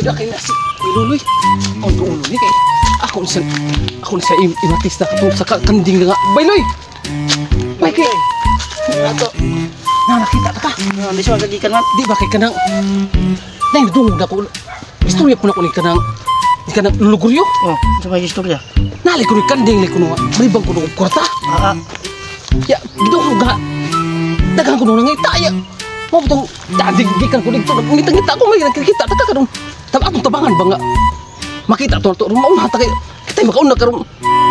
Dira kay na si Iluloy. Ang duulo ni kay ako ni sa imatis na katong sa kanding nga. Bayloy. Bay kay. Ato. Na nakita ta ka. Hindi siya magagikan man. Di ba kay kanang nay dungog na ko. Istorya po na ko ni kanang luluguryo. Oh, sa may istorya. Nali ko ni kanding ni kuno. Malibang ko og kwarta. Ah, ah. Ya, gidungog nga. Daghan ko nung nangita ya. Mao tong dadi gikan ko dito. Ngita-ngita ko may nakikita ta ka karon. Tab atong tabangan ba nga. Makita to to mauna ta kay kita makauna karon.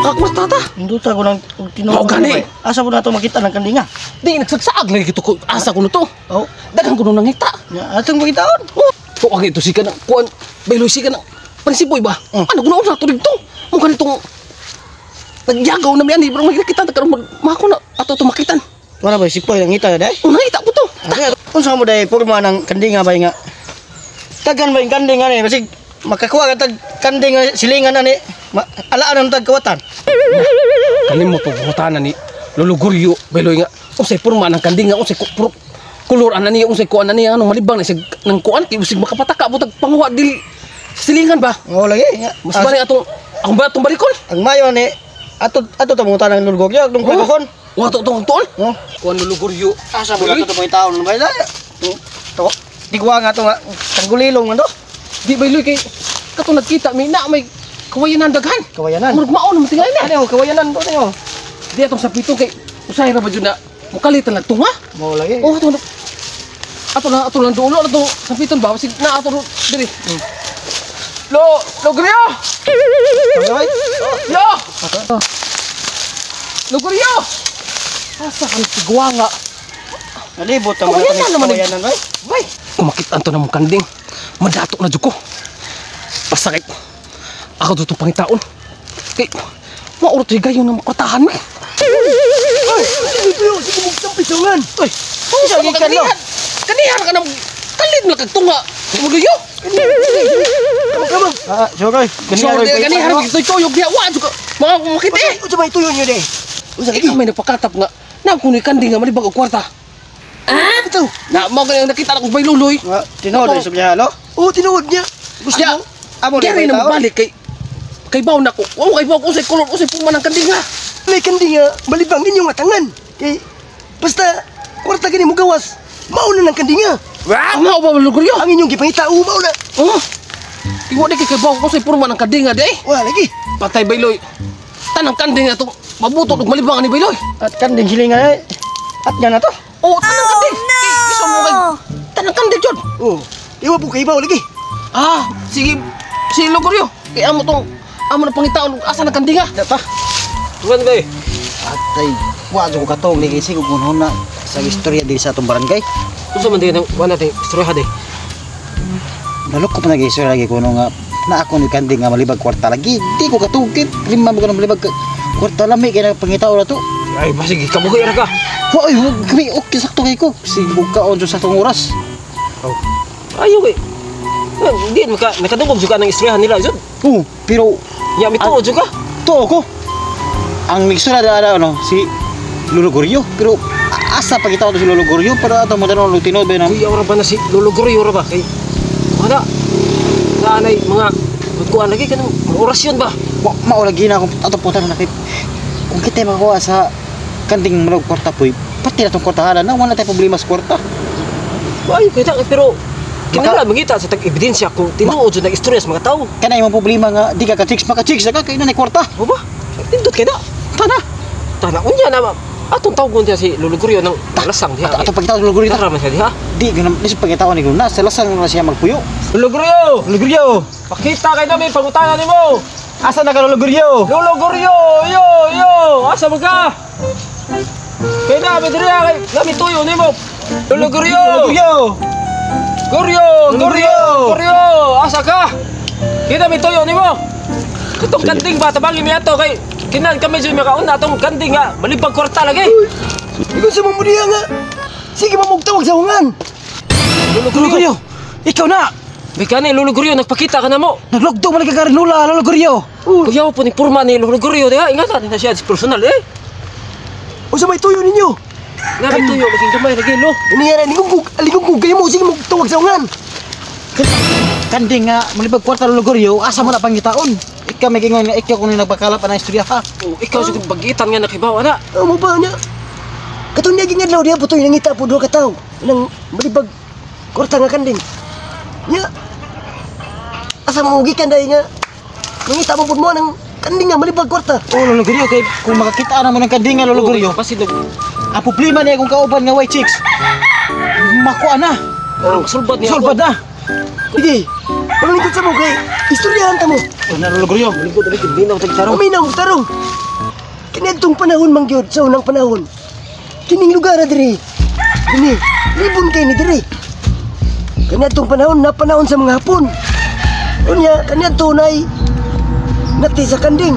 Makakwarta ta. Induta ko ng og tinuod. Mao gani. Asa po na to makita ng kandinga? Di nagsagsag lagi kito ko asa ko to. Oh, Daghan ko nung nangita. nya atong makitaon. Oh, to ang ito si kanang kuan bayloy si kanang pansiboy ba? Ano ko na to dito? Mo kanitong nagyagaw na mi ani pero makikita ta karon mako na ato to makitan. Wala ba sipoy nang ngita dai? Oh, nangita ko to. Unsa mo dai porma ng kandinga ba nga? Tagan ba yung kandinga ni? Basig makakuha ka tag kanding nga silingan ani. Alaan ang tag kawatan. Kalimot og butana ni Luluguryo bayloy nga unsay porma ng kanding nga unsay kulor ana niya unsay kuan ana niya anong malibang na siya ng kuan kay usig makapataka butag panguha dili silingan ba? Oo lagi nga. Mas bali atong akong ba atong balikon? Ang mayo ni ato ato ta mong tanang lulgog dong pagkon. Wa to tong tuon. Oh. Kuan Luluguryo. Asa mo na to mong taon ba? To. Digwa nga to nga tanggulilong man to. Di bayloy kay kato nagkita mi na may kawayanan daghan. Kawayanan. Murag mao na matingay na. Ano kawayanan to niyo? Di atong sapito kay usahay ra ba jud na mukalitan lang tunga. Mao lagi. Oh, ato na. Ato lang dulo ato sapiton ba sig na ato diri. Lo, Luguryo! Ay. Lo! Luguryo! Asa ka sigwa nga? Nalibot ang mga Kawayanan naman eh. kawayanan bay. Bay! Kumakit anto na mong kanding. Madato na jud ko. Basta kay ako dito pangitaon. Kay mauro to higayon ng makwatahan mi. Ay, sige tuyo, sige mong tampisungan. Uy, Isa gikan lo. Kanihan ka na kalid na kag tunga. Muluyo. Kamo. Ah, sorry. So, kanihan ka tuyog diha wa jud ka. Mga makita eh. Unsa may tuyo niyo de? Unsa Ikaw may nagpakatap nga. Na kuno kanding nga malibag og kwarta. Ah, bitaw. Na mao gani ang nakita na kong bayluloy. Nga, tinuod ay subya lo. Oh, tinuod niya. Gusto Ya, mo? Amo Kaya rin na magbalik kay kay baw na ko. Wa kay baw unsay kolor unsay puma ng kanding nga. May kanding nga malibang inyong atangan. Kay basta kwarta gani mo gawas, mauna ng kandinga. Ang mao ba luguryo? Ang inyong gipangita o mauna. Oh. Iwa di kay baw unsay purma ng kanding nga di. Wala lagi. Patay bayloy. Tanang kanding nga to mabutot og malibang ani bayloy. At kanding silingan ay. At nga na to. Oh, tanang kanding. Kay gusto mo kay tanang kanding jud. Oh, iwa po kay baw lagi. Ah, sige si Luguryo. Kay amo tong amo na pangitaon asa ng kanding nga. Ta. Tuan ba eh? Atay, wa jud ko katong ni kasi kung na sa istorya diri sa atong barangay. Unsa man din ang wala natin istorya de. Nalok ko pa nag-istorya lagi kuno nga na ako ni kanding nga malibag kwarta lagi. Di ko katugit. Lima mo kanang malibag kwarta lami kay nagpangitao na to. Ay, basig kabuhi ra ka. Wa oy, wag kami okay sakto kay ko. Sige kaon sa saktong oras. Ayo kay. Di maka nakadungog jud ka ng istorya nila jud. Oh, pero Nya mituo jud ka. to ko. Ang istorya da ano si Lolo Goryo, pero asa pagitaw to si Lolo Goryo para ato mo danon tinuod ba na Kuya ora ba na si Lolo Goryo ra ba kay wala. Naanay mga kuan lagi kanang mga orasyon ba? Wa mao lagi na akong atong punta na kay kung kita makakuha sa kanding malog kwarta poy, pati na tong kwartahanan na wala tay problema sa kwarta. Ayo kay ta pero kinahanglan mangita sa tag ebidensya kung tinuod jud ang istorya sa mga tao. Kanay imong problema nga di ka ka-chicks maka-chicks ka kay na kwarta. O ba? Tindot kay na. Tana. Tana unya na atong tawgon diha si Lolo Goryo ng lasang diha. Ato ato pagitaw Lolo Goryo. Tara man siya diha. Di ganun ni sa pagitaw ni na sa lasang na siya magpuyo. Lolo Goryo! Lolo Goryo. Pakita kay nami pangutana nimo. Asa na ka Lolo Goryo? Lolo Goryo, yo yo, asa man ka? Kay nami diri kay nami tuyo nimo. Lolo Goryo! Lolo Goryo. Goryo, Lolo Goryo, Goryo! Goryo, asa ka? Kita mi tuyo nimo. Katong kanding ba tabangin mi ato kay kinan kami jud makauna atong kanding nga malibag kwarta lagi. Ikaw sa mga diha nga. Sige mamugtawag sa hungan. Lolo Lolo Goryo. Goryo. Ikaw na. Bikani Lolo Goryo nagpakita ka na mo. Naglogdo man ka karinula Lolo Goryo. Kuyaw po ni purma ni Lolo Goryo diha ingatan na siya personal eh. Unsa may tuyo ninyo? Nami tuyo lagi gamay lagi lo. Ini nga aligong kayo mo sige magtawag sa hungan. Kanding nga malibag kwarta Lologoryo, asa mo na pangitaon? Ikaw may gingon nga ikaw kung nagbakalap ang istorya ha. Oh, ikaw sa bagitan nga nakibaw ana. Oh, mo ba niya? Katong niya gingadlaw diha putoy nangita po duha ka tawo nang malibag kwarta nga kanding. Nya. Asa mo gikan dai nga nangita mo pud mo nang kanding nga malibag kwarta. Oh, Lologoryo kay kung makakita na mo ng kanding nga Lologoryo, Basin og ang problema niya kung kauban nga white chicks. Makuha na. oh, sulbad niya. Sulbad na. Sige. Panglingkod sa mo kay istoryahan ta mo. Oh, na Lologoryo. Lingkod ulit minaw tag tarong. Uminaw og tarong. Kaniadtong panahon man gyud sa unang panahon. Kining lugar na diri. Kini libon kay ni diri. Kaniadtong panahon na panahon sa mga Hapon. Unya kaniadto nay nati sa kanding.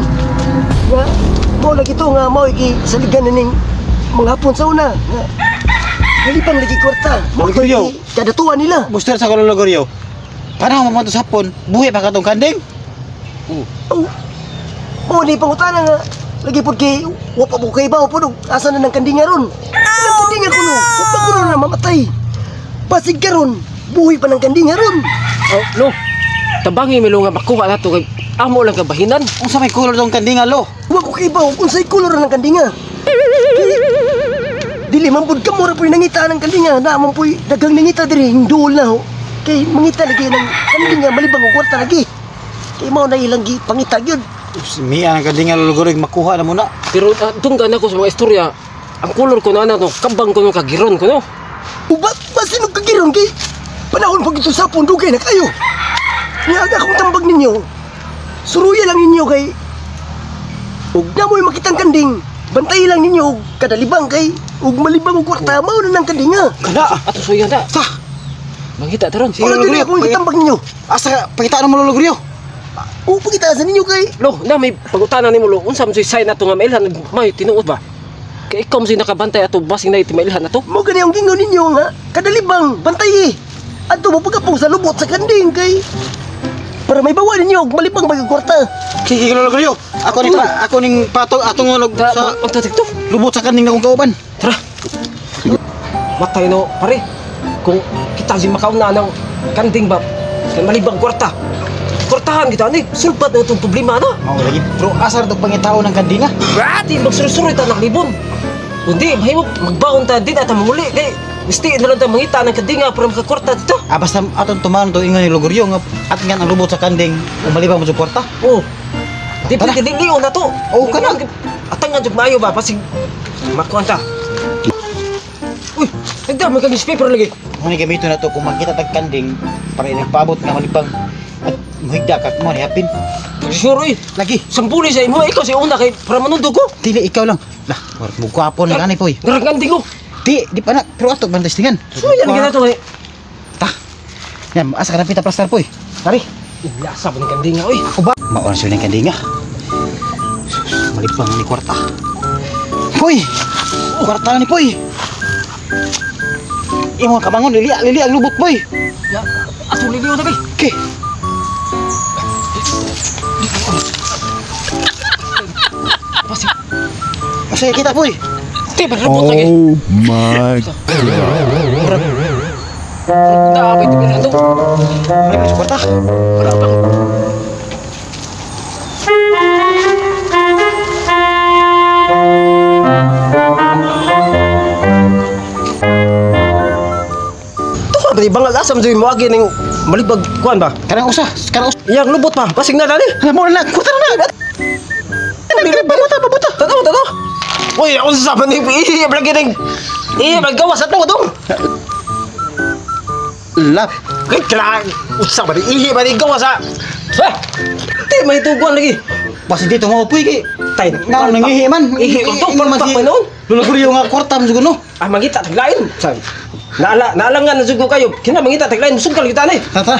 Nga mao lagi to nga mao iki saligan ning mga Hapon sa una nga nalipang lagi kwarta. Mao Lologoryo. lagi kadatuan nila. Buster sa Lologoryo. Panahon mo to sa hapon, buhi pa katong kanding. Oh. Oh, ni pangutana nga lagi pud kay wa pa mo kay bawo pud og asa na ng kandinga ron. Ang kandinga kuno, wa pa kuno na mamatay. Basig karon, buhi pa ng kandinga ron. Oh, lo. Tabangi mi lo nga makuha na to kay amo lang kabahinan. Unsa may color tong kandinga lo? Wa ko kay bawo kung unsay kolor ng kandinga. Dili man pud kamo ra puy nangita ng kandinga, na man puy daghang nangita diri hingduol na ho. Kay mangita lagi ng kandinga malibang og kwarta lagi. Kay mao na ilang gi pangita gyud. Miya ang kandinga Lologoryo makuha na muna. Pero dunggan ako sa mga istorya. Ang kolor ko na ano, kabang ko no kagiron ko no. Ubat basin og kagiron kay panahon pag ito sa dugay na kayo. Nga ang akong tambag ninyo. Suruya lang ninyo kay ug na mo'y makitang kanding. Bantay lang ninyo og kadalibang kay ug malibang og kwarta mao na nang kandinga. Kana. Ato suya na. Sa. Mangita taron. Sige, Wala gyud Lologoryo. akong gitambag ninyo. Asa pakita mo Lologoryo. O pagita sa ninyo kay Lo, na may pangutana nimo lo. Unsa man so'y sign ato nga mailhan may tinuod ba? Kay ikaw man so'y nakabantay ato basing na mailhan ato. mo gani ang gingon ninyo nga kadalibang bantay. Adto mo pagapong sa lubot sa kanding kay para may bawa ninyo og malibang bagay kwarta. Sige Lologoryo. Ako ning ako ning patog atong ulog Tara, sa magtatikto. lubot sa kanding akong kauban. Tara. Matay no, pare. Kung kita si makauna ng kanding ba, kay malibang kwarta. Kwartahan kita ani, sulbad na itong problema na. Mao lagi bro, asa ra tong pangitao ng kandinga? Di magsurusuroy ta ng libon. Kundi mahimo magbaon ta din at manguli kay gusti na lang ta mangita ng kandinga para makakwarta dito. Ah, basta atong tumanon to ingon ni Lologoryo nga at nga ang lubot sa kanding umalibang mo sa kwarta. Oh. Di Tara. pa dili na to. Oh, kana. Atangan jud maayo ba pasig makuan ta. Uy, nagdama kang newspaper lagi. Mo ni gamiton na to kung makita tag kanding para inagpaabot nga malibang at muhigda ka mo ni hapin. Sure oy. Lagi. Sambuli sa imo ikaw si una kay para manundog ko. Dili ikaw lang. Lah, war mo gwapo na gani poy. Garang kanding ko. Di, di pa na pero ato man testingan. Suyan gina to kay. Ta. Yan, asa ka na pita plastar poy. Tari. Lasa ba ng kandinga oy. Ako ba? Maon siya ng kandinga. Sus, malibang ni kwarta. Poy! Kwarta ni poy! Imo kabangon lili lili ang lubot poy. Ya, ato liliw na kay. Okay. Pasig. Masaya kita poy. Di ba lubot lagi. Oh my God. Da ba ito to. Malibang sa kwarta. Wala pa. Tuko ba di bangag asa man mo agi ning malibag kuan ba? Kanang usa, kanang usa. Iyang lubot pa, basig na dali. Alam mo na, kwarta na na. Babuta, babuta. Tanaw, tanaw. Uy, unsa ba ni ihi lagi ning ihi magawas ato dong. Lap. Kay kla unsa ba ni ihi ba ni gawas ha? Ha? Di may tuguan lagi. Basta dito mo poy kay. Tay, Nga nangihi man. Ihi ko to, palpak pa noon. Luluguryo nga kwarta mo siguro no. Ah, mangita taglain. Sabi. Naala, naalangan na jud ko kayo. Kina mangita taglain, sungkal kita ni. Tara, tara.